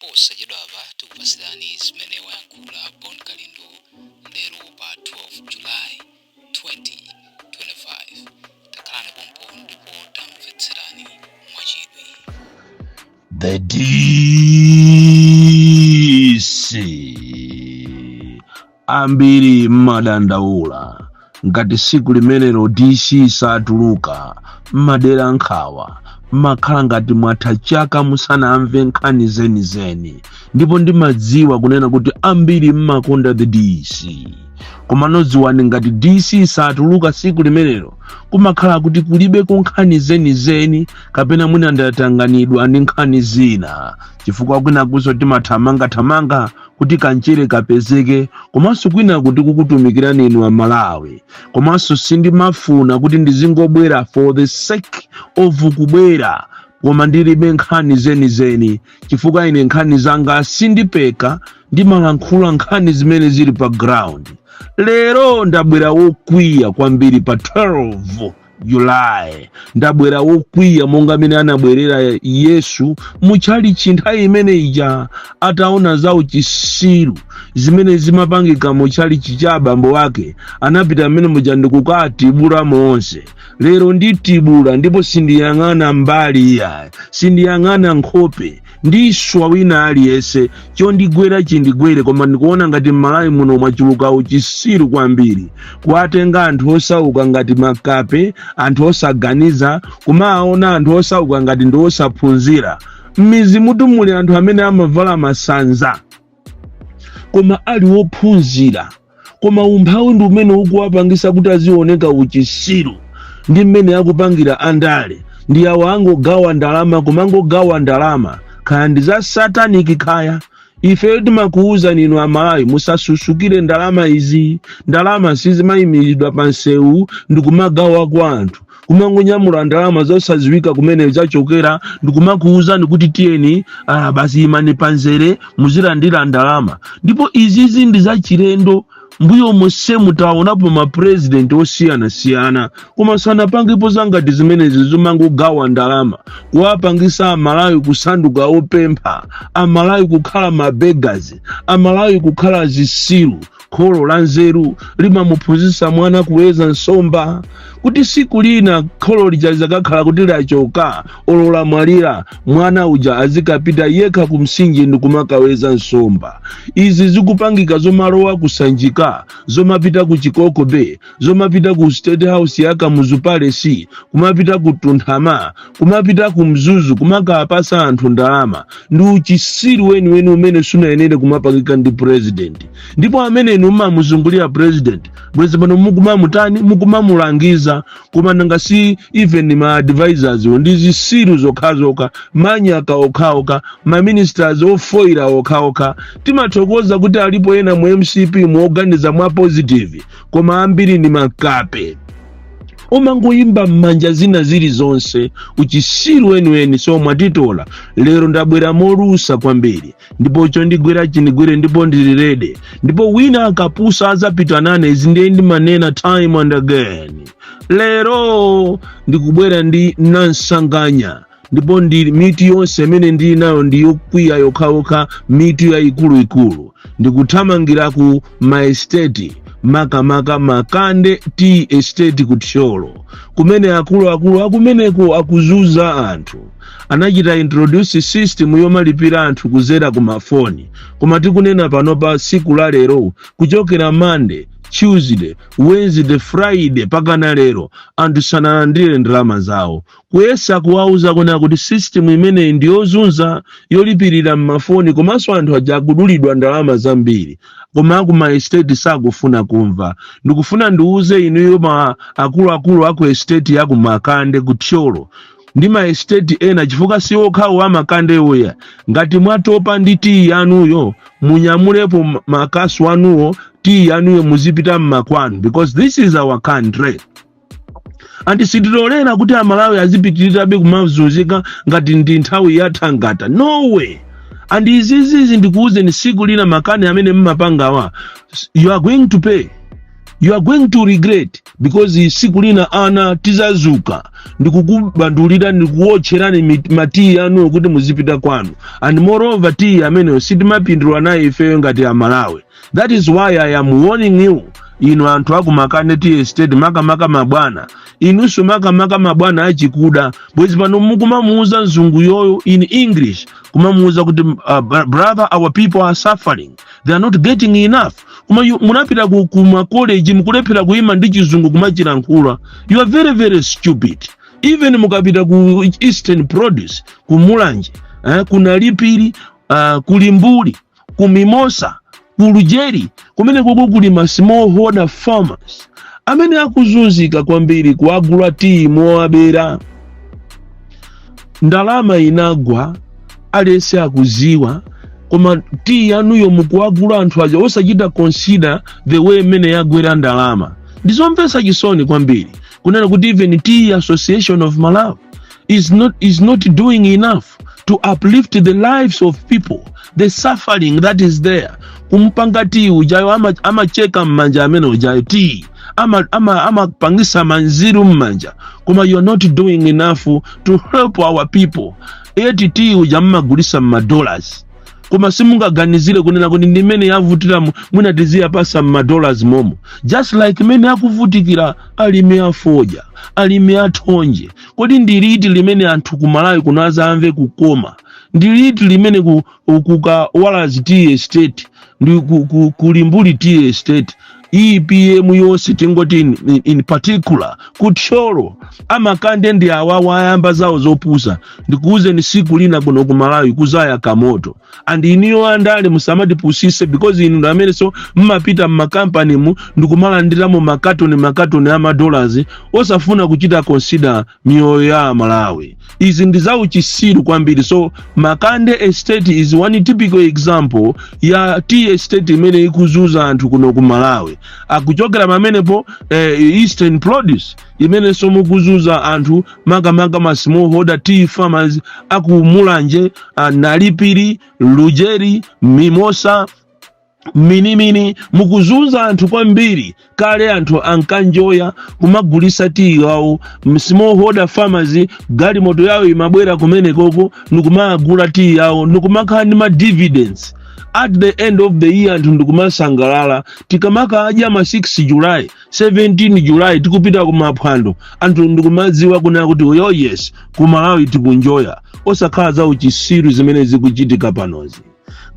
Posachedwapa tikupatsirani zimene wayankhula Bon Kalindo lero pa 12 July 2025. Takhalani pompo ndipo tamvetserani mwachidwi. The DC, ambiri mmadandaula ngati siku limenelo DC satuluka, mmadera nkhawa, mmakhala ngati mwatha chaka musanamve nkhani zenizeni. Ndipo ndimadziwa kunena kuti ambiri mmakonda the DC, komano dziwani, ngati DC satuluka siku limenelo, kumakhala kuti kulibeko nkhani zenizeni, kapena mwina ndatanganidwa ndi nkhani zina, chifukwa kwinakunso timathamangathamanga kuti kanchere kapezeke, komanso kwina kuti kukutumikirani inu Amalawi. Komanso sindimafuna kuti ndizingobwera for the sake of kubwera koma ndilibe nkhani zenizeni, chifukwa ine nkhani zanga sindipeka, ndimalankhula nkhani zimene zili pa ground. Lero ndabwera wokwiya kwambiri. Pa 12 July ndabwera wokwiya monga amene anabwerera Yesu muchalichi nthawi imene ija, ataona za uchisiru zimene zimapangika muchalichi cha abambo ake. Anapita amene muja ndikukatibula monse. Lero nditibula, ndipo sindiyang'ana mbali ya, sindiyang'ana nkhope, ndiswa wina aliyense. Chondigwera chindigwere, koma ndikuona ngati m'Malawi muno mwachuluka uchisiru kwambiri, kuwatenga anthu osauka ngati makape, anthu osaganiza, kumaona anthu osauka ngati ndi osaphunzira. M'mizi mutu muli anthu amene amavala masanza koma ali wophunzira, koma umphawi ndi umene ukuwapangisa kuti azioneka uchisiru. Ndi mmene akupangira andale, ndi awo angogawa ndalama, kumangogawa ndalama, kaya ndi za satanic kaya. Ife timakuwuzani inu Amalawi, musasusukire ndalama izi. Ndalama sizimayimiridwa pa msewu ndikumagawa kwa anthu, kumangonyamula ndalama zosadziwika kumene zachokera ndikumakuwuzani kuti tiyeni, basi imani panzere muzilandira ndalama. Ndipo izizi ndi zachilendo. Mbuyo monse mutaonapo mapurezidenti osiyanasiyana, koma sanapangepo zangati zimenezi zomangogawa ndalama, kuwapangisa Amalawi kusanduka opempha, Amalawi kukhala mabeggars, Amalawi kukhala zisilu. Kholo la nzeru limamuphunzitsa mwana kuweza nsomba, kuti siku lina kholo lija lizakakhala kuti lachoka olo lamwalira, mwana uja azikapita yekha ku mtsinje ndikumakaweza nsomba. Izi zikupangika zomalowa kusanjika, zomapita ku Chikoko Bay, zomapita ku State House ya Kamuzu Palace, kumapita ku Tunthama, kumapita ku Mzuzu, kumakapasa anthu ndalama, ndi uchisiru weniweni umene sunayenere kumapangika ndi president. Ndipo amene inu mumamuzungulira president, bwezi pano mukumamutani, mukumamulangiza, koma nanga si even ma advisors ndi zisiru zokhazokha, manyaka okhaokha, ma ministers ofoira okhaokha. Timathokoza kuti alipo ena mu MCP muoganiza mwa positive, koma ambiri ndi makape umangoyimba m'manja zina zilizonse, uchisiru weniweni. So mwatitola. Lero ndabwera molusa kwambiri, ndipo chondigwera chindigwere, ndipo ndili ready. Ndipo wina akapusa azapita nane. Izi ndiye ndimanena time and again. Lero ndikubwera ndi nansanganya, ndipo ndi miti yonse imene ndili nayo ndi yokwiya yokhayokha, mitu yayikuluikulu. Ndikuthamangira ku maesteti, makamaka Makande Tea Estate ku Thyolo, kumene akuluakulu akumeneko akuzunza anthu. Anachita introduce system yomalipira anthu kuzera ku mafoni, koma tikunena pano pa siku la lero, kuchokera Monday, Tuesday, Wednesday, Friday pakana lero, anthu sanalandire ndalama zawo. Kuyesa kuwauza kunena kuti system imeneyi ndiyozunza, yolipirira mmafoni, komanso anthu aja akudulidwa ndalama zambiri, koma aku ma estate sakufuna kumva. Ndikufuna ndiuze inuyo ma akuluakulu aku estate ya ku Makande ku Thyolo ndi ma estate ena, chifukwa si okhawo amakande uya, ngati mwatopa ndi tiyi yanuyo, munyamulepo makasu anuwo, tiyi yanuyo, muzipita mmakwanu, because this is our country and sitilolera kuti Amalawi azipitirirabe kumazunzika ngati ndi nthawi ya thangata. No way. And izizizi ndikuwuzeni, siku lina makani amene mmapangawa, you are going to pay. You are going to regret, because siku lina ana tizazuka ndikukubandulira, ndikuwotcherani matiyi anu kuti muzipita kwanu. And moreover, tiyi ameneyo sitimapindula naye ifeyo ngati Amalawi. That is why I am warning you, inu anthu akumakane tea estate, makamaka mabwana inunso, makamaka mabwana achikuda. Bwezi pano mukumamuuza mzungu yoyo in English, kumamuuza kuti, "Brother, our people are suffering, they are not getting enough." Koma munapita ku makoleji, mukulephera kuyima ndi Chizungu kumachilankhula. You are very, very stupid. Even mukapita ku Eastern Produce, ku Mulanje, ku Nalipiri, ku Limbuli, ku Mimosa, ku Lujeri, kumene koko kuli ma smallholder farmers amene akuzunzika kwambiri kuagula tiyi mowabera. Ndalama inagwa, aliyense akuziwa, koma tiyi yanuyo mukuagula anthu aja osachita consider the way imene yagwera ndalama. Ndizomvetsa chisoni kwambiri kunena kuti even Tea Association of Malawi is not doing enough to uplift the lives of people, the suffering that is there. Kumpanga tiyi ujayo amacheka mmanja amene ujayo, tiyi amapangisa manziru mmanja, koma you are not doing enough to help our people. Eti tiyi uja mmagulisa mmadollars, koma simungaganizire kunena kuti ndimene yavutiramo mwina tiziyapasa mmadollars momo, just like imene akuvutikira alimi afodya, alimi athonje. Kodi ndiliti limene anthu kumalawi kuno azamve kukoma? Ndiliti limene ku Kawalazi Tea Estate ndi ku Limbuli Tea Estate, EPM yonse, tingoti in particular kuthyolo, amakande ndi awawa ayamba zawo zopusa? Ndikuwuzeni, siku lina kuno ku Malawi kuzaya kamoto. And iniyo andale, musamatipusise, because inu amene so mmapita mmakampanimu ndikumalandiramo makatoni makatoni ama dollars, osafuna kuchita consider miyoyo ya Malawi. Izi ndi zauchisiru kwambiri. So Makande Estate is one typical example ya tea estate imene ikuzuza anthu kuno ku Malawi. Akuchokera pamenepo, Eastern Produce imenenso mukuzuza anthu, makamaka ma smallholder tea farmers aku Mulanje, Nalipiri, Lujeri, Mimosa, Minimini. Mukuzunza anthu kwambiri. Kale anthu ankanjoya kumagulisa tiyi wawo, smallholder farmers, galimoto yawo imabwera kumenekoko nikumagula tiyi yawo, nikumakhala ndi ma dividends at the end of the year. Anthu ndikumasangalala tikamakadya ma 6 July, 17 July, tikupita kumaphwando, anthu ndikumadziwa kunena kuti, oh yes, ku Malawi tikunjoya, osakhala za uchisiru zimene zikuchitika panozi.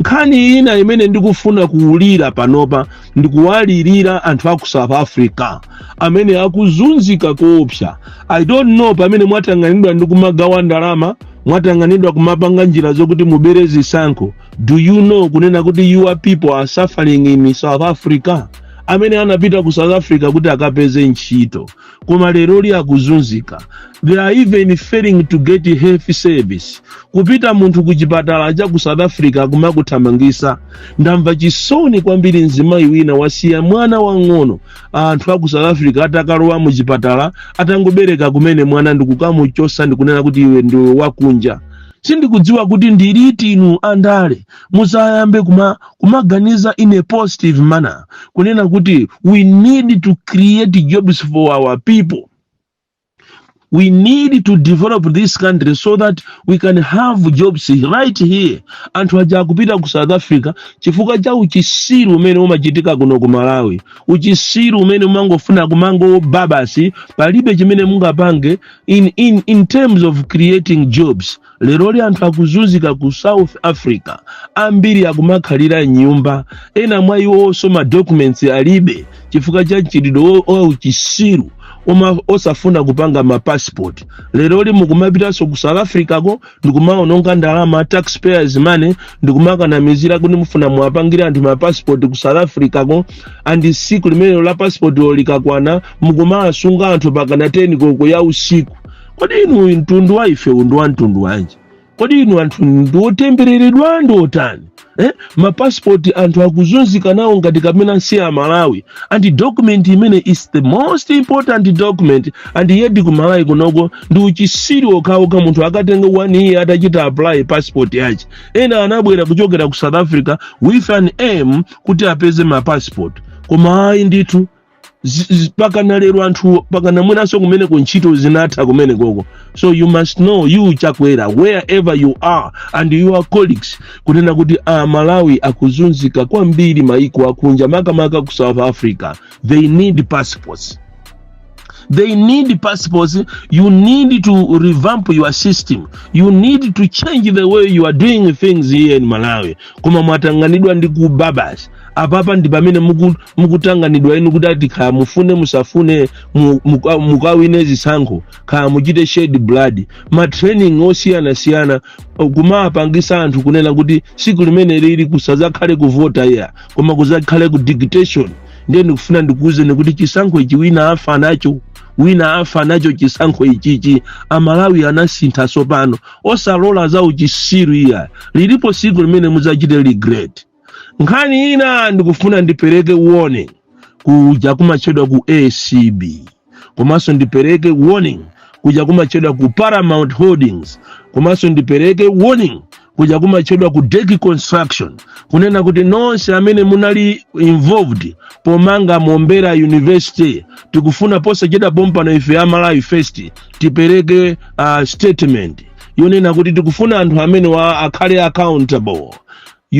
Nkhani ina imene ndikufuna kuwulira panopa, ndikuwalirira anthu aku South Africa amene akuzunzika koopsa. I don't know, pamene mwatang'anidwa ndi kumagawa ndalama, mwatang'anidwa kumapanga njira zokuti mubere zisankho, do you know kunena kuti your people are suffering in South Africa, amene anapita ku South Africa kuti akapeze ntchito, koma leroli akuzunzika? They are even failing to get health service. Kupita munthu ku chipatala cha ku South Africa, kumakuthamangisa. Ndamva chisoni kwambiri, mzimayi wina wasiya mwana wang'ono, anthu aku South Africa atakalowa mu chipatala, atangobereka kumene mwana, ndikukamuchosa ndikunena kuti, "Iwe ndiwe wakunja." Sindikudziwa kuti ndiliti inu andale muzayambe kumaganiza in a positive manner, kunena kuti we need to create jobs for our people, we need to develop this country so that we can have jobs right here. Anthu aja akupita ku South Africa chifukwa cha uchisiru umene umachitika kuno ku Malawi, uchisiru umene umangofuna kumangoba basi, palibe chimene mungapange in terms of creating jobs. Leroli anthu akuzunzika ku South Africa, ambiri akumakhalira nyumba, ena mwa iwonso ma documents alibe chifukwa cha mchitidwe wa uchisiru osafuna kupanga ma passport. Leroli mukumapitanso ku South Africa ko ndikumaononga ndalama, taxpayers' money, ndikumakanamizira kuti mufuna muwapangire anthu ma passport ku South Africa ko. And siku limenelo la passport likakwana, mukumasunga anthu pakana 10 koko ya usiku. Kodi inu, mtundu wa ife ndi wa mtundu wanji? Kodi inu anthu ndi otembereredwa, ndi otani, eh? Mapasipoti anthu akuzunzika nawo ngati kapena si Amalawi. And document imene is the most important document, and yet ku Malawi kunoko ndi uchisiri okhaokha. Munthu akatenga one year atachita apply passport yache. Ena anabwera kuchokera ku South Africa with an aim kuti apeze mapassport, koma ayi ndithu. Pakana lero anthu pakana mwinanso kumeneko ntchito zinatha kumenekoko. So you must know, you Chakwera, wherever you are, and your colleagues, kunena kuti a Malawi akuzunzika kwambiri maiko akunja, makamaka ku South Africa. They need passports, they need passports. You need to revamp your system, you need to change the way you are doing things here in Malawi. Koma mwatanganidwa ndi kuba basi. Apapa ndi pamene mukutanganidwa inu kuti ati kaya mufune musafune mukawine zisankho, kaya muchite shed blood, ma training osiyanasiyana kumapangisa anthu kunena kuti siku limene lili kusazakhale kuvota ya, koma kuzakhale ku dictation. Ndiye ndikufuna ndikuwuzeni kuti chisankho ichi wina afa nacho, wina afa nacho chisankho ichichi. Amalawi anasintha tsopano, osalola za uchisiru iya. Lilipo siku limene muzachite regret. Nkhani ina, ndikufuna ndipereke warning kuja kumatchedwa ku ACB, komanso ndipereke warning kuja kumatchedwa ku Paramount Holdings, komanso ndipereke warning kuja kumatchedwa ku Deki Construction, kunena kuti nonse amene munali involved pomanga Mombera University, tikufuna posachedwa pompano ife a Malawi First tipereke statement yonena kuti tikufuna anthu amene wa akhale accountable.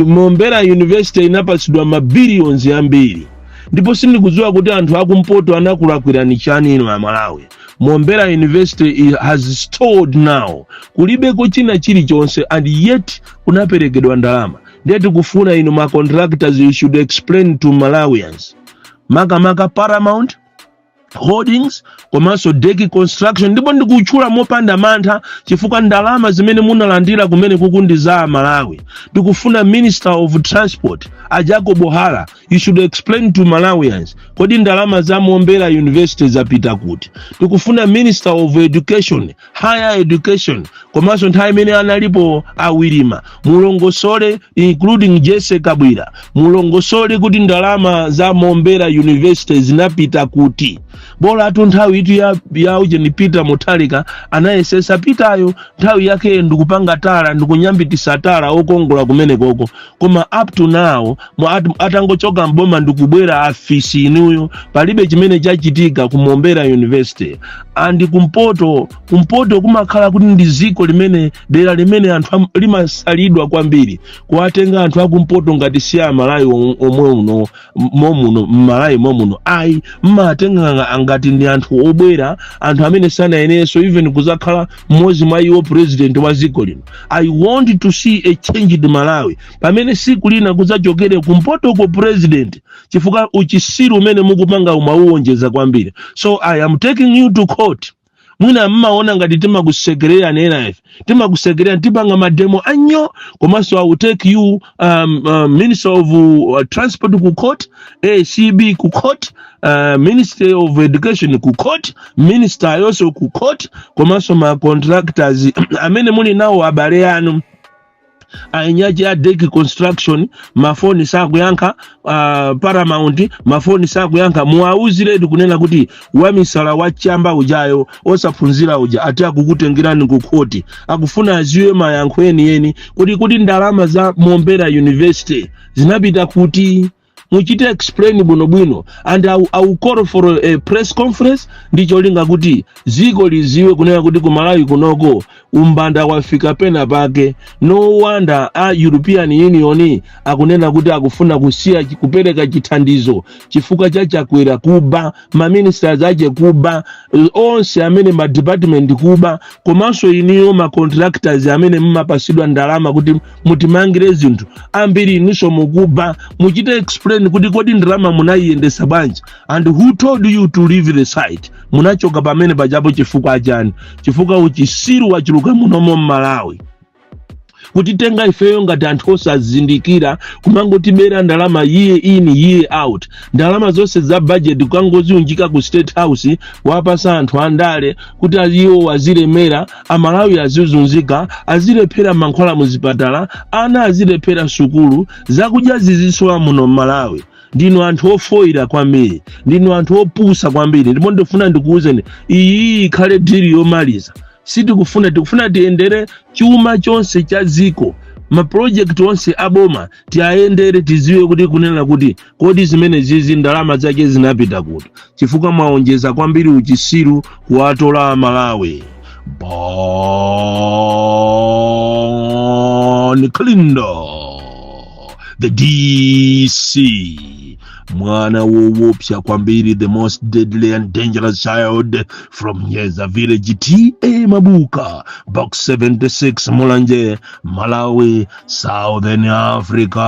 Mombera University inapatsidwa mabillions ambiri, ndipo sindikudziwa kuti anthu akumpoto anakulakwirani chani inu Amalawi. Mombera University has stalled now, kulibeko china chilichonse, and yet kunaperekedwa ndalama. Ndiye tikufuna inu ma contractors, you should explain to Malawians, makamaka Paramount Holdings komanso Deki Construction. Ndipo ndikutchula mopanda mantha chifukwa ndalama zimene munalandira kumene kuku ndi za Malawi. Ndikufuna Minister of Transport a Jacob Hara, you should explain to Malawians, kodi ndalama za Mombera University zapita kuti? Ndikufuna Minister of Education, Higher Education, komanso nthawi imene analipo a Wirima, mulongosole, including Jesse Kabwira, mulongosole kuti ndalama za Mombera University zinapita kuti. Bola atu nthawi itu ya ujeni Peter Mutharika anayesesa. Pitayo nthawi yake ndikupanga tala, ndikunyambitisa tala okongola kumene koko, koma up to now atangochoka mboma ndikubwera afisi inuyo, palibe chimene chachitika ku Mombera University. And kumpoto, kumpoto kumakhala kuti ndi ziko limene, dera limene anthu limasalidwa kwambiri. Kuwatenga anthu akumpoto ngati si Amalawi omwe uno momuno mmalawi momuno, ayi, mmatenga ngati ndi anthu obwera, anthu amene sanayenerenso even kuzakhala mmodzi mwa iwo president wa dziko lino. I want to see a changed Malawi pamene siku lina kudzachokere kumpotoko president, chifukwa uchisiru umene mukupanga umauwonjeza kwambiri. So I am taking you to court. Mwina mmaona ngati timakusekerera nena, ife timakusekerera, tipanga mademo anyo. Komanso I will take you, Minister of Transport ku court, ACB ku court, Ministry of Education ku court, minister yonso ku court, komanso ma contractors amene muli nawo abale anu ainyachi a Deki Construction, mafoni sakuyankha, Paramount mafoni sakuyankha. Muwauziretu kunena kuti wamisala wachamba ujayo, osaphunzira uja, ati akukutengerani ku khoti, akufuna aziwe mayankho enieni kuti ndalama za Mombera University zinapita kuti. Muchite explain bwinobwino, and I will call for a press conference ndi cholinga kuti dziko liziwe kunena kuti ku Malawi kunoko umbanda wafika pena pake. No wonder a European Union akunena kuti akufuna kusiya kupereka chithandizo chifukwa cha Chakwera kuba, maministers ache kuba, onse amene ma department kuba, komanso iniyo ma contractors amene mumapasidwa ndalama kuti mutimangire zinthu, ambiri inunso mukuba. Muchite explain kuti kodi ndalama munayiyendesa bwanji, and who told you to leave the site? Munachoka pamene pajapo chifukwa chani? Chifukwa uchisiru wachuluka munomo mmalawi, kutitenga ifeyo ngati anthu osazindikira, kumangotibera ndalama year in, year out, ndalama zonse za budget kukangoziunjika ku State House, wapasa anthu andale kuti iwo azilemera, Amalawi azizunzika, azilephera mankhwala muzipatala, ana azilephera sukulu, zakudya zizisowa muno mmalawi. Ndinu anthu ofoira kwambiri, ndinu anthu opusa kwambiri. Ndipo ndifuna ndikuwuzeni, iyi ikhale deal yomaliza. Sitikufuna, tikufuna tiyendere chuma chonse cha dziko. Mapulojekiti onse aboma tiyayendere, tiziwe kuti kunena kuti kodi zimene zizi ndalama zake zinapita kuti, chifukwa mwaonjeza kwambiri uchisiru kuwatola Malawi. Bon Kalindo, the DC, mwana woopsa kwambiri, the most deadly and dangerous child from Nyeza Village, TA Mabuka, Box 76, Mulanje, Malawi, Southern Africa.